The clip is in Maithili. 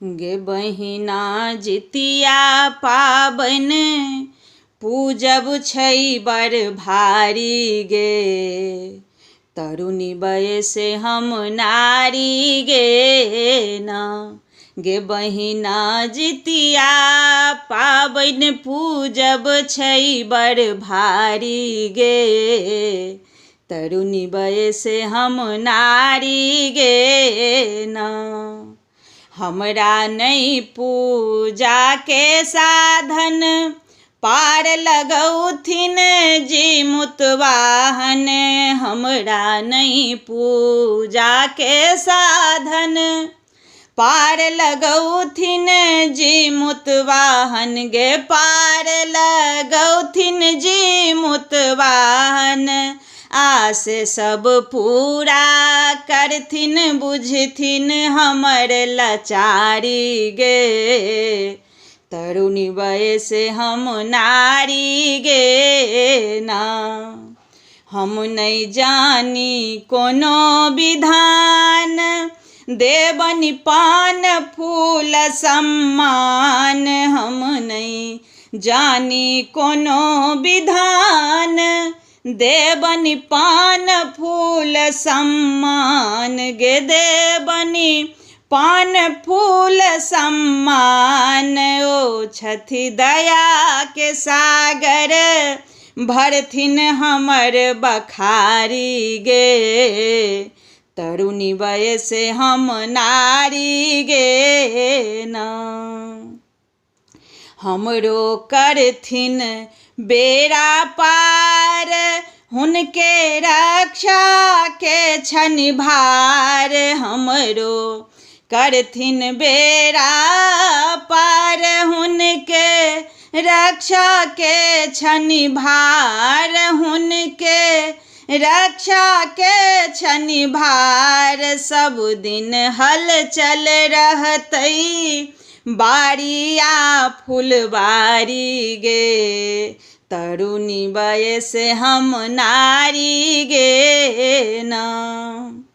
गे बहिना जितिया पाबनि पूजब छै बड़ भारी गे। तरुणी बयसे हम नारी गे ना। गे बहिना जितिया पाबनि पूजब छै बड़ भारी गे। तरुणी बयसे हम नारी गे ना। हमरा नहि पूजाके साधन पार लगौथिन जीमूतवाहन। हमरा नहि पूजाके साधन पार लगौथिन जीमूतवाहन गे। पार लगौथिन जीमूतवाहन आस सब पूरा करथिन बुझथिन हमर लाचारी गे। तरुणी बयसे हम नारी गे ना। हम नहि जानी कोनो विधान देबनि पान फूल सम्मान। हम नहि जानी कोनो विधान देबनि पान फूल सम्मान गे। देबनि पान फूल सम्मान ओ छथि दया के सागर भरथिन हमर बखारी गे। तरुणी बयसे हम नारी गे ना। हमरो करथिन बेड़ा पार हुनके रक्षा के छनि भार। हमरो करथिन बेड़ा पार हुनके रक्षा के छनि भार। हुनके रक्षा के छनि भार सब दिन हलचल रहतै बारिया फुलबारी गे। तरुणी बयसे हम नारी गे ना।